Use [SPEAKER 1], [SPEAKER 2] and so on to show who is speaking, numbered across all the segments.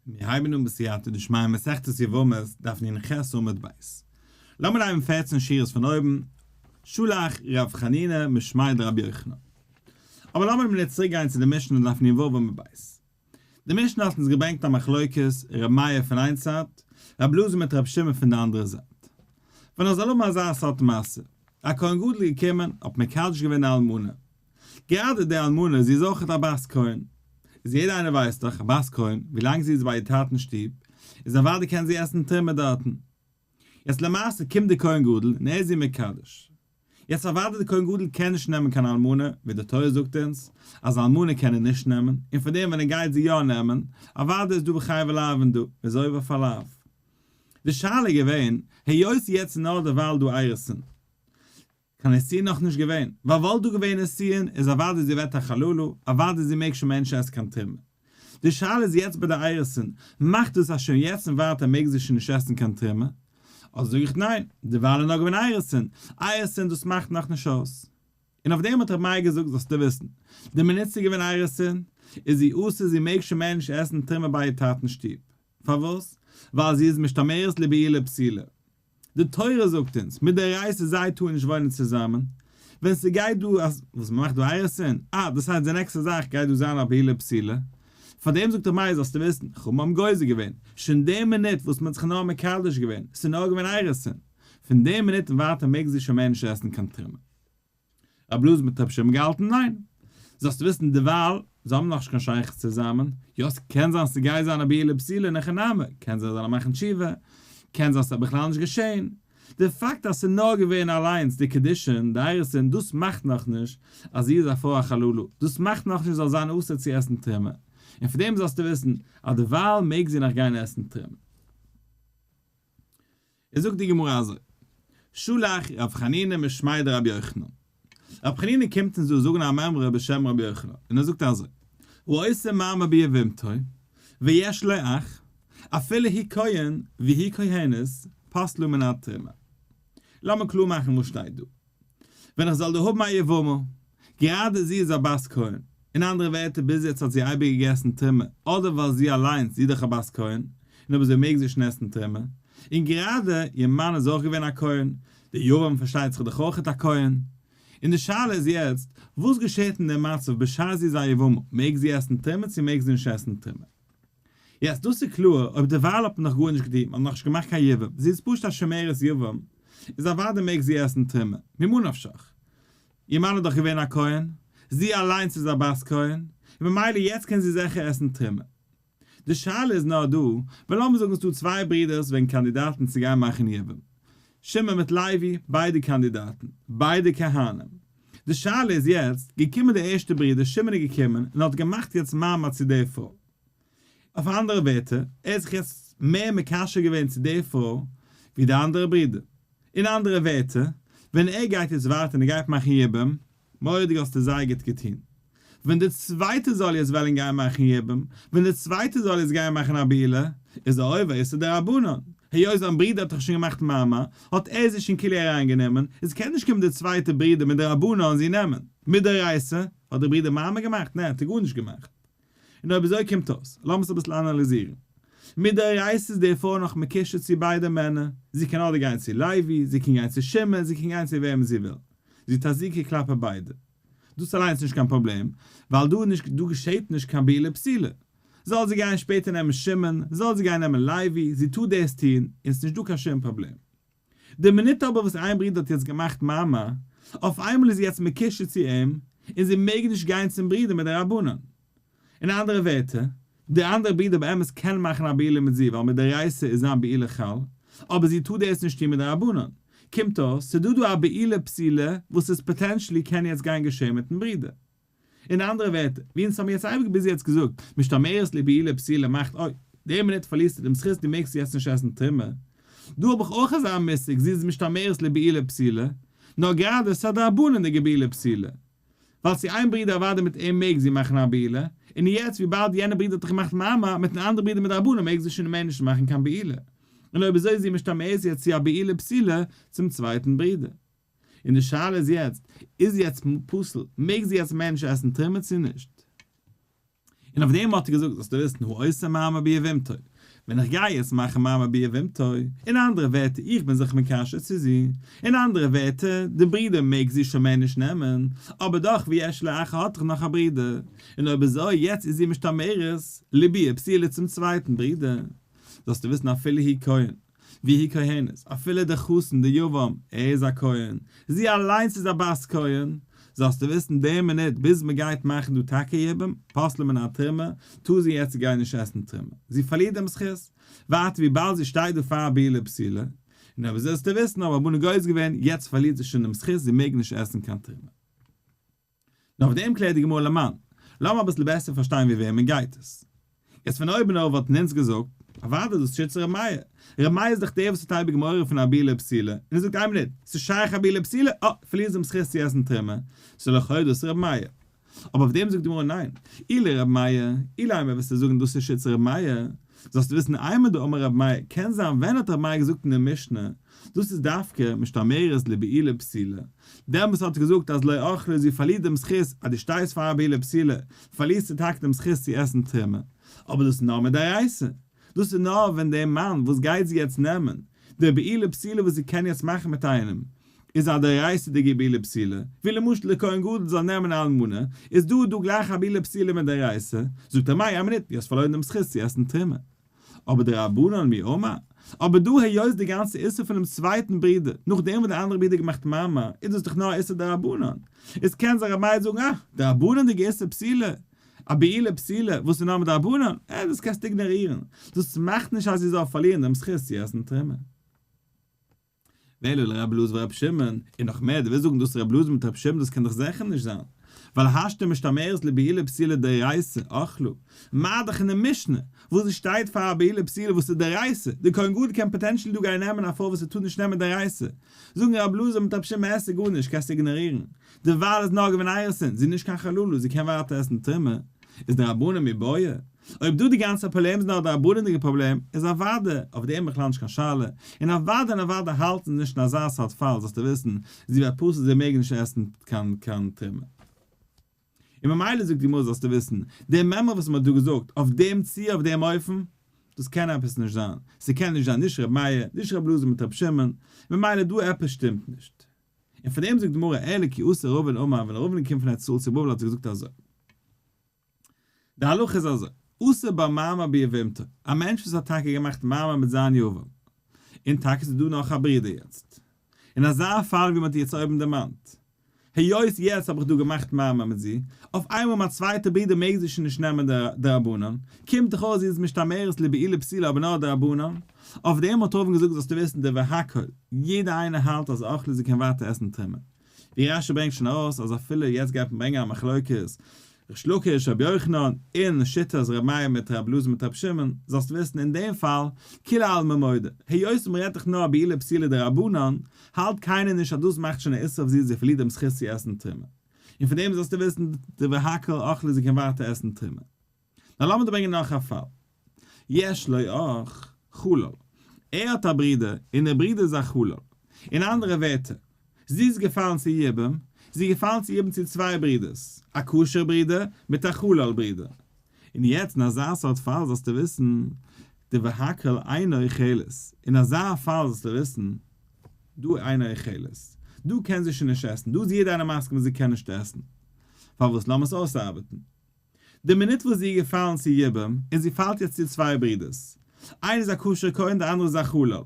[SPEAKER 1] מיר הייבן אן בסייעתא דשמיא מסכת יבמות דף נ"ח עמוד ב'. לאמיר הייבן פערצן שורות פון אויבן, שלח ר' חנינא משמיה דרבי יוחנן. אבער לאמיר מינוט צוריק גיין צו די משנה דף נ"ו עמוד ב'. די משנה האט אונז געברענגט א מחלוקת ר' מאיר פון איין צד, ר' אלעזר מיט ר' שמעון פון די אנדערע זייט. ווען איך זאל האבן אזא סארט מעשה, א כהן גדול איז געקומען, האט מקדש געווען די אלמנה, גראדע די אלמנה זי איז אויכעט א בת כהן, איז יעדער איינער ווייסט דאך א בת כהן ווילאנג זי איז ביי איר טאטען שטוב איז אוודאי קען זי עסן תרומה דארטן, יעצט למעשה קומט די כהן גדול און ער איז איר מקדש, יעצט אוודאי די כהן גדול קען נישט נעמען קיין אלמנה ווי די תורה זאגט אונז אז אלמנה קען ער נישט נעמען, און פאר דעם ווען ער גייט זי יא נעמען אוודאי איז דא בחייבי לאוין דא, מ'איז עובר אויף א לאו. די שאלה איז געווען היות יעצט איז נאר דערווייל דא אירוסין, קיין נישואין נאך נישט געווען, ווייל וואלט דא געווען נישואין איז אוודאי זי ווערט א חללה, אוודאי זי מעג שוין מער נישט עסן קיין תרומה. די שאלה איז יעצט ביי די אירוסין, מאכט דאס אז שוין יעצט און ווייטער מעג זי שוין נישט עסן קיין תרומה? אדער זאג איך ניין, דערווייל איז נאר געווען אירוסין, אירוסין דאס מאכט נאך נישט אויס. און אויף דעם האט רבי מאיר געזאגט זאלסטו וויסן, די מינוט ס'איז געווען אירוסין, איז זי אסור זי מעג שוין מער נישט עסן תרומה ביי איר טאטנ'ס שטוב. פארוואס? ווייל זי איז משתמרת לבעילה פסולה. די תורה זאגט אונז, מדאורייתא זיי טארן נישט וואוינען צוזאמען, ווען ס'גייט דא אז, וואס מ'מאכט דא אירוסין, אה, דאס הייסט די נעקסטע זאך גייט דא זיין א בעילה פסולה, פארדעם זאגט ר' מאיר זאלסטו וויסן, חכמים האבן גוזר געווען, שוין די מינוט וואס מ'האט זיך נאר מקדש געווען, ס'איז נאר געווען אירוסין, פון די מינוט און ווייטער מעג זי שוין מער נישט עסן קיין תרומה. רב אלעזר מיט רב שמעון געהאלטן ניין. זאלסטו וויסן דערווייל, זיי האבן נאכנישט קיין שייכות צוזאמען, יא ס'קען זיין ס'גייט זיין א בעילה פסולה אין הכי נמי, קען זיין זיי זאלן מאכן תשובה, קען זיין ס'וועט בכלל נישט געשען. די פאקט אז ס'איז נאר געווען אליינס די קידושין, די אירוסין, דאס מאכט נאכנישט אז זי איז א פרוי א חללה, דאס מאכט נאכנישט זי זאל זיין אסור צו עסן תרומה, און פון דעם זאלסטו וויסן אז דערווייל מעג זי נאך גיין עסן תרומה. איז זאגט די גמרא אזוי, שלח רב חנינא משמיה דרבי יוחנן, רב חנינא קומט אונז דא זאגן א מימרא בשם רבי יוחנן, און ער זאגט אזוי, העושה מאמר ביבמתו, ויש לו אח, אפילו הוא כהן והיא כהנת, פסלה מן התרומה. לאמיר קלאר מאכן וואס שטייט דא. ווען איך זאל דא האבן א יבמה, גראדע זי איז א בת כהן, אין אנדערע ווערטער ביז יעצט האט זי אייביג געגעסן תרומה, אדער ווייל זי אליינס זי איז דאך א בת כהן, און אויב אזוי מעג זי שוין עסן תרומה, און גראדע איר מאן איז אויך געווען א כהן, דער יבם פארשטייט זיך איז דאך אויכעט א כהן. און די שאלה איז יעצט, וואס געשעט אין דעם מצב בשעת זי איז א יבמה, מעג זי עסן תרומה צו מעג זי נישט עסן תרומה? יעצט דאס איז קלאר, אויב דערווייל האט מען נאך גארנישט געטון, מען האט נאכנישט געמאכט קיין יבום, זי איז פשוט א שומרת יבם, איז אוודאי מעג זי עסן תרומה, ממה נפשך? איר מאן איז דאך געווען א כהן, זי אליינס איז א בת כהן, און ממילא יעצט קען זי זיכער עסן תרומה. די שאלה איז נאר דא, ווען לאמיר זאגן ס'דא צוויי ברידערס וועגן קאנדידאטן צו גיין מאכן יבום, שמעון מיט לוי, ביידע קאנדידאטן, ביידע כהנים. די שאלה איז יעצט, געקומען די ערשטע ברודער שמעון איז געקומען און האט געמאכט יעצט מאמר צו די פרוי. אויף אנדערע ווערטער, ער האט זיך יעצט מער מקשר געווען צו די פרוי ווי די אנדערע ברודער. אין אנדערע ווערטער, ווען ער גייט יעצט ווייטער און ער גייט מאכן יבום, מורא'דיג האסטו זייער גוט געטון. ווען די צווייטע זאל יעצט וועלן גיין מאכן יבום, ווען די צווייטע זאל יעצט גיין מאכן א בעילה, איז ער עובר איסור דרבנן. היות זיין ברודער האט דאך שוין געמאכט מאמר, האט ער זי שוין כאילו אריינגענומען, איז קען נישט קומען די צווייטע ברודער מדרבנן זי נעמען. מדאורייתא, האט דער ברודער מאמר געמאכט? ניין, האט ער גארנישט געמאכט. און אויב אזוי קומט אויס, לאמיר עס אביסל אנאליזירן. מדאורייתא איז די פרוי נאך מקושר צו ביידע מענער, זי קען אדער גיין צו לוי, זי קען גיין צו שמעון, זי קען גיין צו וועמען זי וויל. זי האט א זיקה כלפי ביידע. דאס אליינס איז נישט קיין פראבלעם, ווייל דא איז נישט דא געשעט נישט קיין בעילה פסולה. זאל זי גיין שפעטער נעמען שמעון, זאל זי גיין נעמען לוי, זי טאר דאס טון, און ס'נישט דא קיין שום פראבלעם. די מינוט אבער וואס איין ברודער האט יעצט געמאכט מאמר, אויף איינמאל איז זי יעצט מקושר צו אים, און זי מעג נישט גיין צום ברודער מדרבנן. אין אנדערע ווערטער, דער אנדערע ברודער באמת קען מאכן א בעילה מיט זי ווייל מדאורייתא איז זיין בעילה חל, אבער זי טאר דאס נישט טון מדרבנן. קומט אויס, ס'איז דא דא א בעילה פסולה וואס איז potentially קען יעצט גיין געשען מיטן ברודער. אין אנדערע ווערטער, ווי אונז האבן יעצט אייביג ביז יעצט געזאגט, משתמרת לבעילה פסולה מאכט אוי, די מינוט פארלירסטו דעם זכות דו מעגסט יעצט נישט עסן תרומה. דא האב איך אויך אזא מושג, זי איז משתמרת לבעילה פסולה, נאר גראדע ס'איז א דרבנן'דיגע בעילה פסולה. ווייל צו איין ברודער אוודאי מיט אים מעג זי מאכן א בעילה, און יעצט וויבאלד יענער ברודער האט דאך געמאכט מאמר, מיטן אנדערע ברודער מדרבנן מעג זי שוין מער נישט מאכן קיין בעילה. און אויב אזוי איז זי משתמרת יעצט צו א בעילה פסולה צום צווייטן ברודער. און די שאלה איז יעצט, איז יעצט פסול, מעג זי יעצט מער נישט עסן תרומה צו נישט? און אויף דעם האט ער געזאגט, זאלסטו וויסן, העושה מאמר ביבמתו, ווען איך גיי יעצט מאכן מאמר ביבמתו, אין אנדערע ווערטער, איך בין זיך מקשר צו זי, אין אנדערע ווערטער, די ברודער מעג זי שוין מער נישט נעמען, אבער דאך ויש לו אח האט דאך נאך א ברודער, און אויב אזוי יעצט איז זי משתמרת לביאה פסולה צום צווייטן ברודער, זאלסטו וויסן אפילו הוא כהן. והיא כהנת, אפילו דער חתן, דער יבם, ער איז א כהן, זי אליינס איז א בת כהן, זאלסטו וויסן די מינוט ביז מען גייט מאכן דא טאקע יבום, פסלה מן התרומה, טאר זי יעצט גיין נישט עסן תרומה, זי פארלירט דעם זכות, ווייטער וויבאלד זי שטייט דא פאר בעילה פסולה, און אויב אזוי זאלסטו וויסן האבן רבנן גוזר געווען, יעצט פארלירט זי שוין דעם זכות, זי מעג נישט עסן קיין תרומה. נאר אויף דעם קלערט די גמרא למאן, לאמיר אביסל בעסער פארשטיין ווי וועמען גייט עס. יעצט פון אויבן אויף וואלטן אונז געזאגט, אוודאי דאס שיטת ר' מאיר, ר' מאיר איז דאך דער וואס האט אייביג מורא פון א בעילה פסולה, און ער זאגט איין מינוט, ס'איז שייך א בעילה פסולה, אה, פארלירט דעם זכות צו עסן תרומה, ס'איז לכאו' דאס ר' מאיר. אבער אויף דעם זאגט די גמרא ניין, אילו ר' מאיר, אילימא וועסטו זאגן דאס איז שיטת ר' מאיר, זאלסטו וויסן אימר דאמר ר' מאיר, קען זיין ווען האט ר' מאיר געזאגט אין די משנה, דאס איז דווקא משתמרת לבעילה פסולה, דעמאלס האט ער געזאגט אז לא אכלה זי פארלירט דעם זכות אז דו שטייסט פאר א בעילה פסולה פארלירסטו טאקע דעם זכות צו עסן תרומה, אבער דאס איז נאר מדאורייתא, דאס איז נאר ווען דער מאן וואס גייט זי יעצט נעמען, די בעילה פסולה וואס זי קען יעצט מאכן מיט איינעם, איז א דאורייתא'דיגע בעילה פסולה, ווי למשל דער כהן גדול זאל נעמען א אלמנה, איז דא דא גלייך א בעילה פסולה מדאורייתא, זאגט ר' מאיר א מינוט, דו האסט פארלוירן דעם זכות צו עסן תרומה. אבער דרבנן מי אמר, אבער דא היות די גאנצע איסור פונעם צווייטן ברודער, נאכדעם וואס די אנדערע ברודער געמאכט מאמר, איז דאס דאך נאר א איסור דרבנן, איז קען זיך ר' מאיר זאגן אה, דרבנן'דיגע איסור פסולה, א בעילה פסולה וואס איז נאר מדרבנן, אה דאס קענסטו איגנארירן, דאס מאכט נישט אז זי זאל פארלירן דעם זכות צו עסן תרומה. ואלא לר' אלעזר ור' שמעון, און נאך מער, דו ווילסט זאגן דאס ר' אלעזר מיט ר' שמעון דאס קען דאך זיכער נישט זיין, ווייל השתא משתמרת לבעילה פסולה דאורייתא, אכלה, מה דאך אין די משנה, וואס עס שטייט פאר א בעילה פסולה וואס איז דאורייתא, די כהן גדול קען potentially דא גיין נעמען א פרוי וואס ער טאר נישט נעמען דאורייתא, זאגן ר' אלעזר מיט ר' שמעון עס איז גארנישט קענסט איגנארירן, דערווייל איז נאר געווען אירוסין, זי איז נישט קיין חללה זי קען ווייטער עסן תרומה, איז דרבנן מיבעיא? אויב דא די גאנצע פראבלעם איז נאר א דרבנן'דיגע פראבלעם, איז אוודאי אויף דעם בכלל נישט קיין שאלה, און אוודאי און אוודאי האלטן זיי נישט אין אזא סארט פאל זאלסטו וויסן, זי ווערט פסול זיי מעגן נישט עסן קיין קיין תרומה. און ממילא זאגט די גמרא זאלסטו וויסן, די מימרא וואס מען האט דא געזאגט אויף דעם צי אויף דעם אופן, דאס קען עפעס נישט זיין, ס'קען נישט זיין נישט ר' מאיר, נישט ר' אלעזר מיט ר' שמעון, ממילא דא עפעס שטימט נישט. און פון דעם זאגט די גמרא אלא כי אתא רבין אמר ווען רבין קומט פון ארץ ישראל צו בבל האט ער געזאגט אזוי. די הלכה איז אזוי, עשה בה מאמר ביבמתו, א מענטש וואס האט טאקע געמאכט מאמר מיט זיין יבם, און טאקע ס'איז דא נאך א ברודער יעצט, אין אזא פאל ווי מ'האט יעצט אויבן דערמאנט, היות יעצט האב איך דא געמאכט מאמר מיט זי, אויף איינמאל מיין צווייטע ברודער מעג זי שוין נישט נעמען דרבנן, קומט דאך אויס זי איז משתמרת לבעילה פסולה אבער נאר דרבנן, אויף דעם האט רבין געזאגט זאלסטו וויסן דברי הכל, יעדער איינער האלט אז אכלה זי קען ווייטער עסן תרומה. ווי רשי ברענגט שוין ארויס אז אפילו יעצט גייט מען ברענגען א מחלוקת ריש לקיש רבי יוחנן און שיטת רבי מאיר מיט רבי אלעזר מיט רבי שמעון, זאלסט וויסן אין דעם פאל כולי עלמא מודה, היות מען רעדט דאך נאר בעילה פסולה דרבנן, האלט קיינער נישט אז דאס מאכט שוין א איסור אויף זי זי פארלירט דעם זכות צו עסן תרומה. און פון דעם זאלסטו וויסן דברי הכל אכלה זי קען ווייטער עסן תרומה. נאר לאמיר דא ברענגען נאך א פאל. יש לו אח חלל. ער האט א ברודער, און דער ברודער איז א חלל. אין אנדערע ווערטער, זי איז געפאלן צו יבום, זי איז געפאלן צו יבום צו צוויי ברודערס, א כשר ברודער מיט א חלל ברודער. און יעצט אין אזא סארט פאל זאלסטו וויסן, דברי הכל אינה אוכלת. אין אזא פאל זאלסטו וויסן, דא אינה אוכלת. דא קען זי שוין נישט עסן. דא איז יעדער איינער מסכים אז זי קען נישט עסן. פארוואס? לאמיר עס אויסארבעטן. די מינוט וואס זי איז געפאלן צו יבום, און זי פאלט יעצט צו צוויי ברודערס, איינער איז א כשר כהן די אנדערע איז א חלל,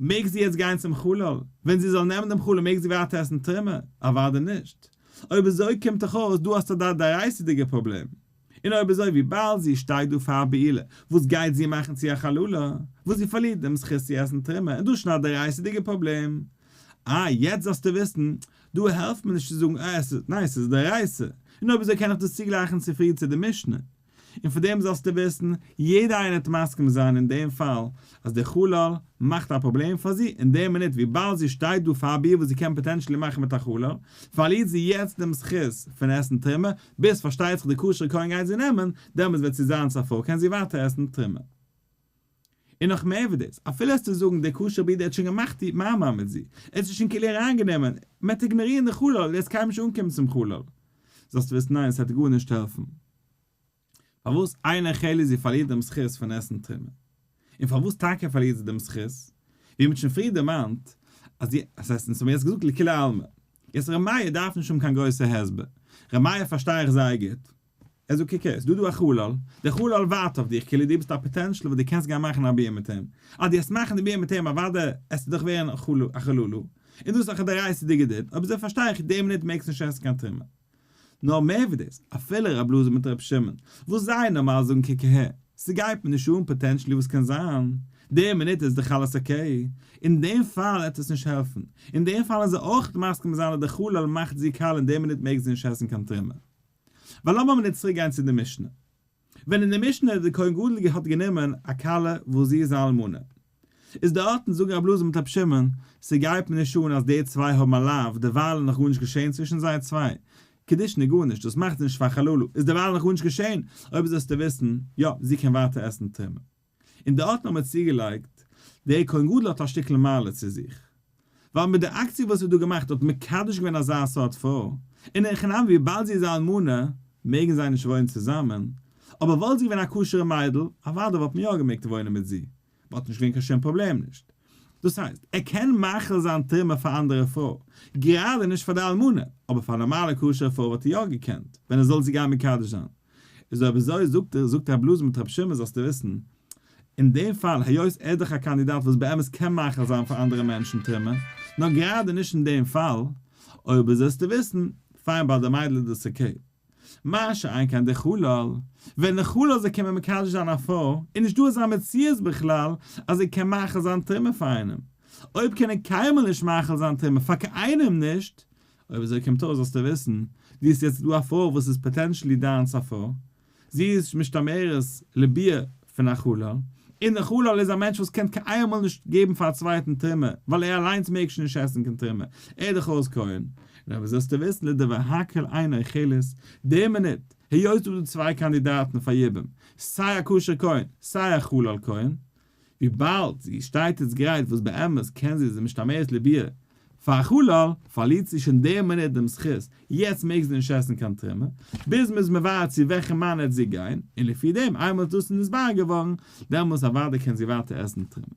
[SPEAKER 1] מעג זי יעצט גיין צום חלל? ווען זי זאל נעמען דעם חלל מעג זי ווייטער עסן תרומה? אוודאי נישט. אויב אזוי קומט דאך אויס דא האסטו א דאורייתא'דיגע פראבלעם. און אויב אזוי וויבאלד זי שטייט דא פאר בעילה, וואס גייט זי מאכן צו א חללה? וואס זי פארלירט דעם זכות צו עסן תרומה, און דאס איז שוין א דאורייתא'דיגע פראבלעם. אה, יעצט זאלסטו וויסן, דא העלפט מיר נישט צו זאגן אה עס איז, ניין עס איז דאורייתא, און אויב אזוי קען איך דאס צוגלייכן צו פריער צו די משנה. און פון דעם זאלסטו וויסן, יעדער איינער וועט מסכים זיין אין דעם פאל אז דער חלל מאכט א פראבלעם פאר זי, אין דעם מינוט וויבאלד זי שטייט דא פאר ביאה וואס זי קען potentially מאכן מיט א חלל, פארלירט זי יעצט דעם זכות פון עסן תרומה, ביז פארשטייט זיך די כשר'ע כהן גייט זי נעמען, דעמאלטס וועט זי זיין צו א פרוי קען זי ווייטער עסן תרומה. און נאך מער ווי דאס, אפילו עס צו זאגן דער כשר ברודער האט שוין געמאכט די מאמר מיט זי, ער האט זי שוין כאילו אריינגענומען, מען וועט איגנארירן די חלל, ער וועט קיינמאל נישט אנקומען צום חלל. זאלסטו וויסן ניין, עס וועט גארנישט העלפן. פארוואס אינה אוכלת זי פארלירט דעם זכות פון עסן תרומה? און פארוואס טאקע פארלירט זי דעם זכות? ווי מ'האט שוין פריער דערמאנט, אז די, דאס הייסט אונז האבן יעצט געזאגט לכולי עלמא. יעצט ר' מאיר דארף נישט האבן קיין גרויסע הסבר. ר' מאיר פארשטיי איך זייער גוט. ער זאגט קוק הער, ס'דא דא א חלל, דער חלל ווארט אויף דיך כאילו דו ביסט א potential וואס דו קענסט גיין מאכן א ביאה מיט אים. אז דו וועסט מאכן די ביאה מיט אים אוודאי עסטו דאך ווערן א חללה. און דאס איז דאך א דאורייתא'דיגע דין, אויב אזוי פארשטיי איך די מינוט מעגסט נישט עסן קיין תרומה. נאר מער ווי דאס, אפילו רב אלעזר מיט רב שמעון, וואס זיי נארמאל זאגן קוק אהער, ס'גייט מיר נישט אן potentially וואס קען זיין, די מינוט איז דאך אלעס okay, אין דעם פאל העט עס נישט העלפן, אין דעם פאל איז ער אויך מסכים זיין אז די חלל מאכט זי קאלע אין די מינוט מעג זי נישט עסן קיין תרומה. ווייל לאמיר מינוט צוריק גיין צו די משנה. ווען אין די משנה די כהן גדול האט גענומען א כלה וואס זי איז א אלמנה, איז דארטן זאגן רב אלעזר מיט רב שמעון, ס'גייט מיר נישט אן אז די צוויי האבן א לאו, דערווייל איז נאך גארנישט געשען צווישן זיי צוויי, קידושין איז גארנישט, דאס מאכט זי נישט פאר חללה, איז דערווייל נאך גארנישט געשען, אויב זאלסטו וויסן, יא, זי קען ווייטער עסן תרומה. און דארטן האבן מיר צוגעלייגט, דער כהן גדול האט א שטיקל מעלה צו זיך, ווייל מיט די אקציע וואס ער האט דא געמאכט האט מקדש געווען אזא סארט פרוי, און אין הכי נמי וויבאלד זי איז א אלמנה מעגן זיי נישט וואוינען צוזאמען, אבער וואלט זי געווען א כשר'ע מיידל, אוודאי וואלט מען יא געמעגט וואוינען מיט זי, וואלט נישט געווען קיין שום פראבלעם נישט. דאס הייסט, ער קען מאכיל זיין תרומה פאר אנדערע פרוי, גראדע נישט פאר די אלמנה, אבער פאר א נארמאלע כשר'ע פרוי וואלט ער יא געקענט, ווען ער זאל זי גיין מקדש זיין. איז אויב אזוי זאגט ער, זאגט רב אלעזר מיט רב שמעון זאלסטו וויסן, אין דעם פאל היות ער איז דאך א קאנדידאט וואס באמת קען מאכיל זיין פאר אנדערע מענטשן תרומה, נאר גראדע נישט אין דעם פאל, אויב אזוי זאלסטו וויסן, פיין ביי די מיידל איז דאס okay. מה שאין כן די חלל, ווען די חלל זאל קומען מקדש זיין א פרוי, איז נישט דא אזא מציאות בכלל אז ער קען מאכיל זיין תרומה פאר איינעם. אויב קען ער קיינמאל נישט מאכיל זיין תרומה פאר קיינעם נישט, אויב אזוי קומט אויס זאלסטו וויסן, דו האסט יעצט דא א פרוי וואס איז potentially דיינס א פרוי, זי איז משתמרת לביאה פון א חלל, און דער חלל איז א מענטש וואס קען קיינמאל נישט געבן פאר א צווייטן תרומה, ווייל ער אליינס מעג שוין נישט עסן קיין תרומה, ער איז דאך אויס כהן. און אויב זאלסטו וויסן לדברי הכל אינה אוכלת, די מינוט, היות דא דא צוויי קאנדידאטן פאר יבום, סיי א כשר כהן, סיי א חלל כהן, וויבאלד זי שטייט איצט גרייט וואס באמת קען זי איז משתמרת לביאה פאר א חלל, פארלירט זי שוין די מינוט דעם זכות, יעצט מעג זי נישט עסן קיין תרומה, ביז מ'איז מבאר צו וועלכן מאן עט זי גיין, און לפי דעם איינמאל דאס איז נתבאר געווארן, דעמאלס אוודאי קען זי ווייטער עסן תרומה.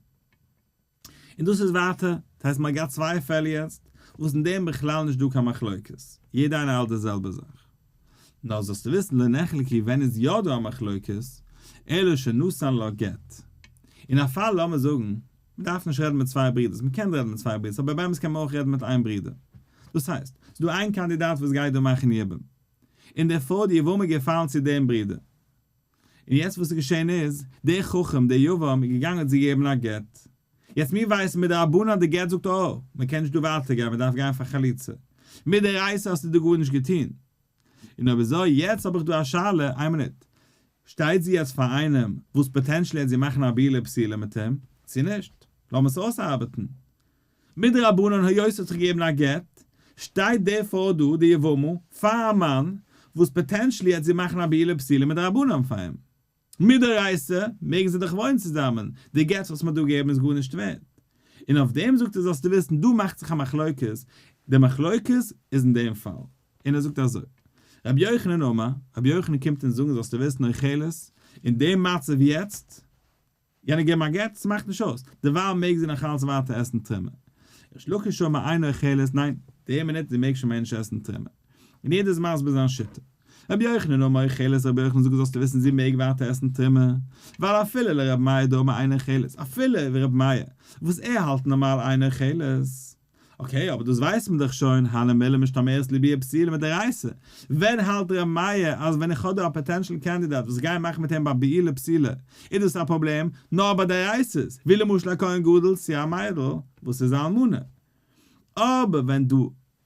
[SPEAKER 1] און דאס איז ווייטער, דאס הייסט מ'האט געהאט צוויי פעלער יעצט, וואס אין דעם בכלל נישט דא קיין מחלוקת, יעדער איינער האלט די זעלבע זאך. נאר זאלסטו וויסן לא נחלקו ווען איז יא דא א מחלוקת, אלא שנתן לה גט. אין א פאל לאמיר זאגן, מען דארף נישט רעדן מיט צוויי ברידערס, מען קען רעדן מיט צוויי ברידערס אבער באמת קען מען אויך רעדן מיט איין ברודער. דאס הייסט, ס'איז דא איין קאנדידאט וואס גייט דא מאכן יבום, און דער פרוי די יבמה געפאלן צו דעם ברודער. און יעצט וואס איז געשען איז, דער חכם, דער יבם, איז געגאנגען האט זי געגעבן א גט. יעצט מיר ווייסן מדרבנן די גט זאגט אה, מען קען נישט דא ווייטער גיין, מען דארף גיין פאר חליצה. מדאורייתא האסטו דא גארנישט געטון. און אויב אזוי יעצט האב איך דא א שאלה, איין מינוט, שטייט זי יעצט פאר איינעם וואס potentially העט זי מאכן א בעילה פסולה מיט אים, צו נישט? לאמיר עס אויסארבעטן. מדרבנן היות האט זיך געגעבן א גט, שטייט די פרוי דא, די יבמה, פאר א מאן וואס potentially העט זי מאכן א בעילה פסולה מדרבנן פאר אים. מדאורייתא מעגן זיי דאך וואוינען צוזאמען, די גט וואס מ'האט דא געגעבן איז גארנישט ווערט. און אויף דעם זאגט ער זאלסטו וויסן דא מאכט זיך א מחלוקת, די מחלוקת איז אין דעם פאל. און ער זאגט אזוי, רבי יוחנן אמר, רבי יוחנן קומט אונז זאגן זאלסטו וויסן אוכלת, אין דעם מצב יעצט, יענער געבן א גט, ס'מאכט נישט אויס, דערווייל מעג זי נאך אלץ ווייטער עסן תרומה. ריש לקיש אמר אינה אוכלת, ניין, די מינוט זי מעג שוין מער נישט עסן תרומה. און יעדער איז מסביר זיין שיטה. רבי יוחנן אמר אוכלת, רבי יוחנן זאגט זאלסטו וויסן זי מעג ווייטער עסן תרומה, ווייל אפילו לרבי מאיר דאמר אינה אוכלת, אפילו ווי רבי מאיר וואס ער האלט נארמאל אינה אוכלת, okay, אבער דאס ווייסט מען דאך שוין, הני מילי משתמרת לביאה פסולה מדאורייתא. ווען האלט ר' מאיר אז ווען איך האב דא א potential קאנדידאט וואס איך גיי מאכן מיט אים ביי בעילה פסולה, איז דאס א פראבלעם נאר ביי דאורייתא'ס, ווי למשל א כהן גדול צו א מיידל וואס איז א אלמנה. אבער ווען דא,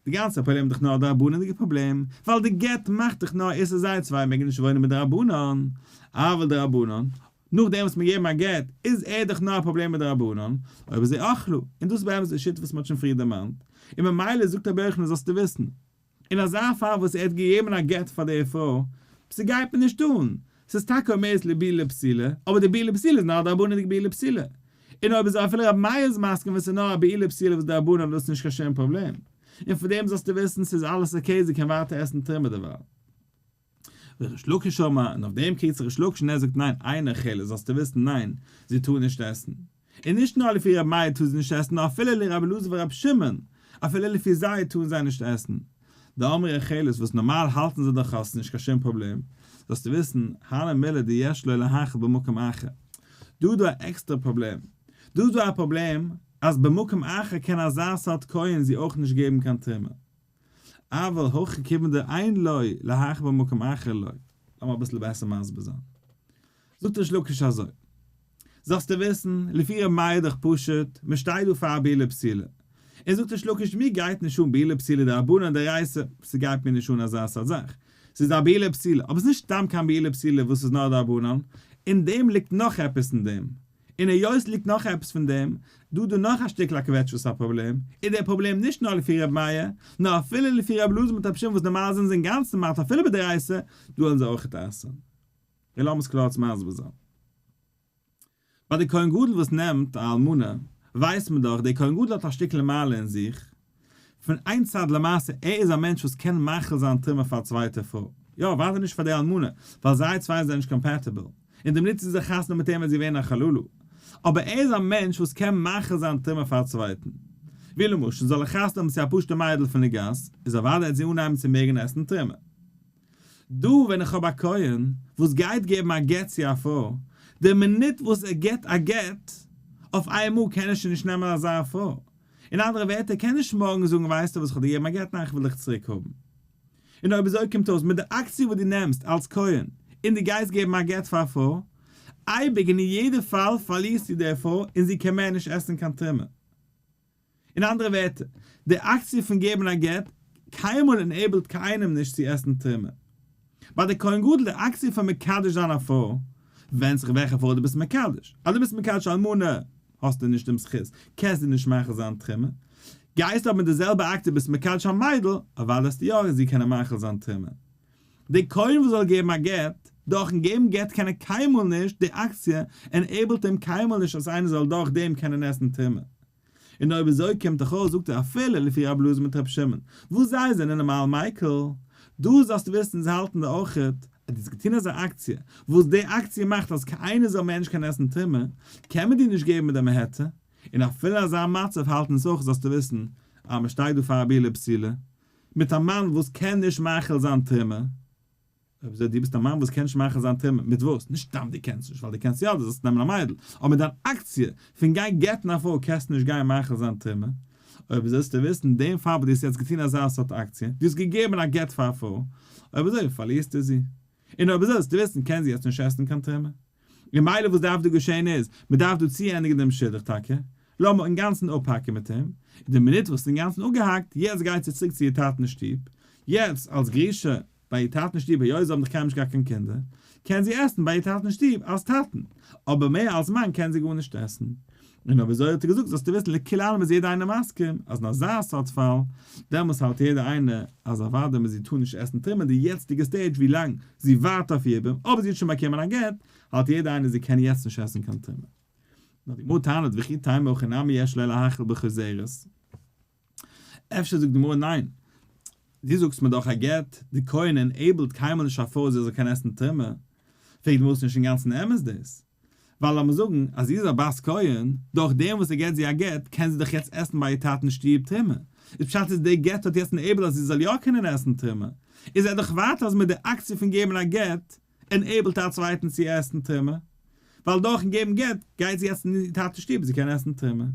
[SPEAKER 1] די גאנצע פראבלעם איז דאך נאר א דרבנן'דיגע פראבלעם, ווייל די גט מאכט דאך נאר איסור זיי צוויי מעגן נישט וואוינען מיט דרבנן, אבל דרבנן, נאכדעם וואס מיר געבן א גט איז ער דאך נאר א פראבלעם מיט די רבנן, אויב אזוי אכלה, און דאס איז באמת די שיטה וואס מען האט שוין פריער דערמאנט, און ממילא זאגט רבי יוחנן זאלסטו וויסן, אין אזא פאל וואס ער האט געגעבן א גט פאר די פרוי, ס'גייט מיר נישט אן, ס'איז טאקע עומדת לביאה פסולה, אבער די בעילה פסולה איז נאר א דרבנן'דיגע בעילה פסולה, און אויב אזוי אפילו רבי מאיר איז מסכים ווען ס'איז נאר א בעילה פסולה וואס די רבנן דאס איז נישט קיין שום פראבלעם, און פון דעם זאלסטו וויסן ס'איז אלעס okay זי קען ווייטער עסן תרומה דערווייל. וריש לקיש אמר, און אויף דעם קריגט זיך ריש לקיש און ער זאגט ניין, אינה אוכלת, זאלסטו וויסן ניין, זי טאר נישט עסן. און נישט נאר לפי רבי מאיר טאר זי נישט עסן נאר אפילו לרבי אלעזר ורבי שמעון, אפילו לפי זיי טארן זיי נישט עסן. דאמרי אוכלת וואס נארמאל האלטן זיי דאך אז ס'איז נישט קיין שום פראבלעם, זאלסטו וויסן, הני מילי דיש לו להאכיל במקום אחר. דא איז דא א עקסטערע פראבלעם. דא איז דא א פראבלעם אז במקום אחר קען אזא סארט כהן זי אויך נישט געבן קיין תרומה. אבל הכא כיוון דאין לו להאכיל במקום אחר לא. לאמיר אביסל בעסער מסביר זיין. זאגט ריש לקיש אזוי, זאלסטו וויסן, לפי ר' מאיר דאך פשוט, מען שטייט דא פאר א בעילה פסולה. און זאגט ריש לקיש מיר גייט נישט אן בעילה פסולה דרבנן דאורייתא, ס'גייט מיר נישט אן אזא סארט זאך. ס'איז א בעילה פסולה, אבער ס'איז נישט סתם קיין בעילה פסולה וואס איז נאר דרבנן, אין דעם ליגט נאך עפעס אין דעם. און היות ליגט נאך עפעס פון דעם, דא דא נאך א שטיקל א קוועטש וואס איז א פראבלעם, איז דער פראבלעם נישט נאר לפי ר' מאיר, נאר אפילו לפי ר' אלעזר מיט ר' שמעון וואס נארמאל זענען זיי אינגאנצן מתיר אפילו בדאורייתא, דא וועלן זיי אויכעט אסר'ן. און לאמיר עס קלאר מסביר זיין. ביי די כהן גדול וואס נעמט א אלמנה, ווייסט מען דאך, דער כהן גדול האט א שטיקל מעלה אין זיך, פון איין צד למעשה ער איז א מענטש וואס קען מאכיל זיין תרומה פאר א צווייטע פרוי, יא אוודאי נישט פאר די אלמנה, ווייל זיי צוויי זענען נישט compatible, און די מינוט זי זיך חתונה מיט אים וועט זי ווערן א חללה, אבער ער איז א מענטש וואס קען מאכיל זיין תרומה פאר א צווייטן. ווי למשל זאל ער חתונה האבן צו א פשוטע מיידל פון די גאס, איז אוודאי וועט זי אנהייבן צו מעגן עסן תרומה. דא ווען איך האב א כהן וואס גייט געבן א גט צו א פרוי, די מינוט וואס ער געבט א גט, אויף איינמאל קען ער שוין נישט נעמען אזא פרוי. אין אנדערע ווערטער, ער קען נישט מארגן זאגן ווייסטו וואס איך האב דיר געגעבן א גט ניין איך וויל דיך צוריק האבן. און אויב אזוי קומט אויס מיט די אקציע וואס דו נעמסט אלס כהן און דו גייסט געבן א גט פאר א פרוי, אייביג און אין יעדע פאל פארלירסטו די פרוי און זי קען מער נישט עסן קיין תרומה. אין אנדערע ווערטער, די אקציע פון געבן א גט קיינמאל enable ט קיינעם נישט צו עסן תרומה. ביי די כהן גדול די אקציע פון מקדש זיין א פרוי, ווענדט זיך וועלכע פרוי דו ביסט מקדש. אז דו ביסט מקדש אלמנה האסטו נישט דעם זכות, קענסטו נישט מאכיל זיין תרומה. גייסט אבער מיט די זעלבע אקציע ביסט מקדש א מיידל, אוודאי וועסטו יא זי קענען מאכיל זיין תרומה. די כהן וואס זאל געבן א גט, דורכן געבן גט קען ער קיינמאל נישט, די אקציע enable ט אים קיינמאל נישט אז איינער זאל דורך דעם קענען עסן תרומה. און אויב אזוי קומט דאך אויס זאגט ער אפילו לפי רבי אלעזר מיט רבי שמעון וואס זיי זענען נארמאל מיקל, דא זאלסטו וויסן זיי האלטן דא אויכעט אז דו האסט געטון אזא אקציע וואס די אקציע מאכט אז קיינער זאל מער נישט קענען עסן תרומה, קען מען דיר נישט געבן מיט דעם היתר, און אפילו אזא מצב האלטן עס אויך זאלסטו וויסן אז מען שטייט דא פאר א בעילה פסולה מיט א מאן וואס קען נישט מאכיל זיין תרומה. אויב אזוי דו ביסט א מאן וואס קען נישט מאכיל זיין תרומה, מיט וואס? נישט סתם דו קענסט נישט, ווייל דו קענסט יא, דו זאלסט נעמען א מיידל, אבער מיט דיין אקציע פון גיין גט'ן א פרוי קענסטו נישט גיין מאכיל זיין תרומה. אויב אזוי זאלסטו וויסן, דעם פאל וואס דו האסט יעצט געטון אזא סארט אקציע, דו האסט געגעבן א גט פאר א פרוי, אויב אזוי פארלירסטו זי. און אויב אזוי זאלסטו וויסן קען זי יעצט נישט עסן קיין תרומה. און מילא וואס דארף דא געשען איז, מען דארף דא צוענדיגן דעם שידוך טאקע, לאמיר אינגאנצן אפהאקן מיט אים, און די מינוט וואס ס'איז אינגאנצן אפגעהאקט, יעצט גייט זי צוריק צו איר טאטנ'ס שטוב, יעצט אלס גרושה ביי איר טאטנ'ס שטוב היות זיי האבן דאך קיינמאל נישט געהאט קיין קינדער, קען זי עסן ביי איר טאטנ'ס שטוב אלס טאטן, אבער מער אלס מאן קען זי גארנישט עסן. און אויב אזוי האט ער געזאגט זאלסטו וויסן לכולי עלמא איז יעדער איינער מסכים אז אין אזא סארט פאל, דעמאלס האלט יעדער איינער אז אוודאי מ'זי טאר נישט עסן תרומה די יעצטיגע stage ווי לאנג זי ווארט אויף יבום, אבער זי האט שוין באקומען א גט, האלט יעדער איינער זי קען יעצט נישט עסן קיין תרומה. נאר די גמרא טענה'ט וכי תימא הכא נמי יש לו להאכיל בחוזרת. אפשר זאגט די גמרא ניין, דו זאגסט מיר דאך א גט, די כהן enable ט קיינמאל נישט א פרוי זי זאל קענען עסן תרומה, פרעגט די גמרא ס'נישט אינגאנצן אמת דאס, ווייל לאמיר זאגן אז זי איז א בת כהן, דורך דעם וואס ער געט זי א גט קען זי דאך יעצט עסן ביי איר טאטנ'ס שטוב תרומה, איז פשט איז די גט האט יעצט enabled אז זי זאל יא קענען עסן תרומה, איז ער דאך ווייטער אז מיט די אקציע פון געבן א גט enable ט א צווייטן צו עסן תרומה, ווייל דורכן געבן גט גייט זי יעצט אין איר טאטנ'ס שטוב זי קען עסן תרומה.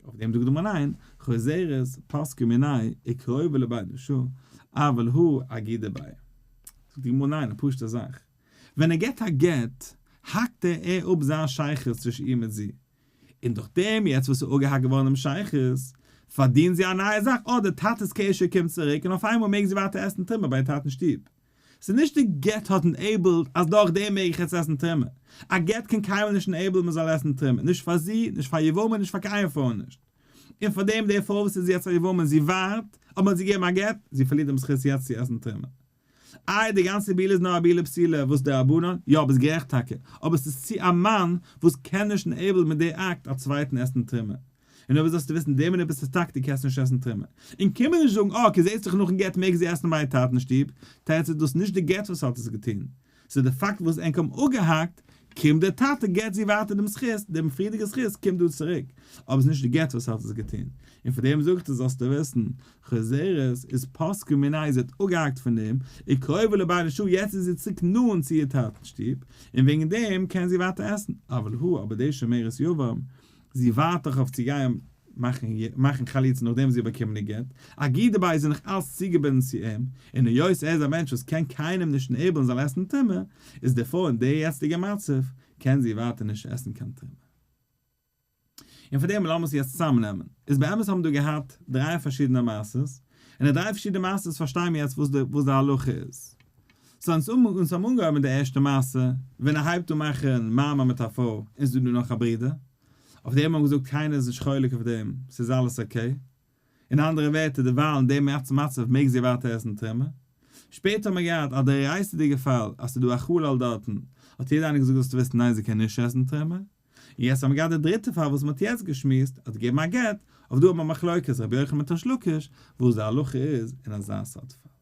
[SPEAKER 1] אויף דעם זאגט די גמרא ניין, חוזרת פסקה מיניה וקרובה לבי נשא, אבל הא אגידא ביה. זאגט די גמרא ניין, א פשוטע זאך, ווען ער געבט א גט, האקט ער ער אפ זיין שייכות צווישן אים מיט זי, און דורך דעם יעצט וואס איז אפגעהאקט געווארן דעם שייכות, פארדינט זי א נייע זאך, אה, דער טאטע'ס קשר קומט צוריק און אויף איינמאל מעג זי ווייטער עסן תרומה ביי איר טאטנ'ס שטוב. ס'איז נישט די גט האט enabled אז דורך דעם מעג איך יעצט עסן תרומה. א גט קען קיינמאל נישט enable ן מען זאל עסן תרומה, נישט פאר זי, נישט פאר יבמה, נישט פאר קיין פרוי נישט. און פאר דעם די פרוי וואס איז יעצט א יבמה און זי ווארט, אויב מען האט זי געגעבן א גט, זי פארלירט דעם זכות יעצט צו עסן תרומה. איי די גאנצע בעילה איז נאר א בעילה פסולה וואס דרבנן? יא ביסט גערעכט טאקע, אבער ס'איז צו א מאן וואס קען נישט enable ן מיט די אקט א צווייטן עסן תרומה. און אויב זאלסטו וויסן די מינוט ביסטו stuck דו קענסט נישט עסן תרומה. און קום מיר נישט זאגן אה okay זעהסט דאך נאכן גט מעג זי עסן ביי איר טאטן שטוב, טייטש איז דאס נישט די גט וואס האט עס געטון, ס'איז די פאקט וואס ענק האבן אפגעהאקט, קומט דער טאטע געט זי ווייטער דעם זכות, דעם פריערדיגע זכות קומט דא צוריק, אבער ס'איז נישט די גט וואס האט עס געטון, און פאר דעם זאגט ער זאלסטו וויסן, חוזרת איז פסקה מיניה זי האט אפגעהאקט פון דעם, וקרובה לבית שעה יעצט איז זי צוריק נאנט צו איר טאטנ'ס שטוב, און וועגן דעם קען זי ווייטער עסן, אבל הא אבער די שומרת יבם, זי ווארט דאך אויף צו גיין מאכן חליצה נאכדעם זי האט באקומען די גט, אגידה ביי איז זי נאך אלץ צוגעבינדן צו אים, און היות ער איז א מענטש וואס קען קיינעם נישט enable ן זאל עסן תרומה, איז דערפאר אין די יעצטיגע מצב קען זי ווייטער נישט עסן קיין תרומה. און פאר דעם לאמיר עס יעצט צוזאמנעמען. איז באמת האבן דא געהאט דריי פארשידענע מעשות, און די דריי פארשידענע מעשות פארשטייען מיר יעצט וואס די הלכה איז. so אונז האבן אנגעהויבן מיט די ערשטע מעשה, ווען ער הייבט אן מאכן מאמר מיט א פרוי, און ס'איז דא נאך א ברודער. אויף דעם האבן געזאגט קיינער איז נישט חולק אויף דעם, ס'איז אלעס okay. אין אנדערע ווערטער דערווייל אין דעם מצב מעג זי ווייטער עסן תרומה. שפעטער האט מען געהאט א דאורייתא'דיגע פאל אז ס'איז דא א חלל דארטן, האט יעדער איינער געזאגט זאלסטו וויסן ניין זי קען נישט עסן תרומה. און יעצט האבן מיר געהאט די דריטע פאל וואס מ'האט יעצט געשמועסט, האט געגעבן א גט, אויף דא האט מען מחלוקת רבי יוחנן מיט ריש לקיש וואס די הלכה איז אין אזא סארט פאל.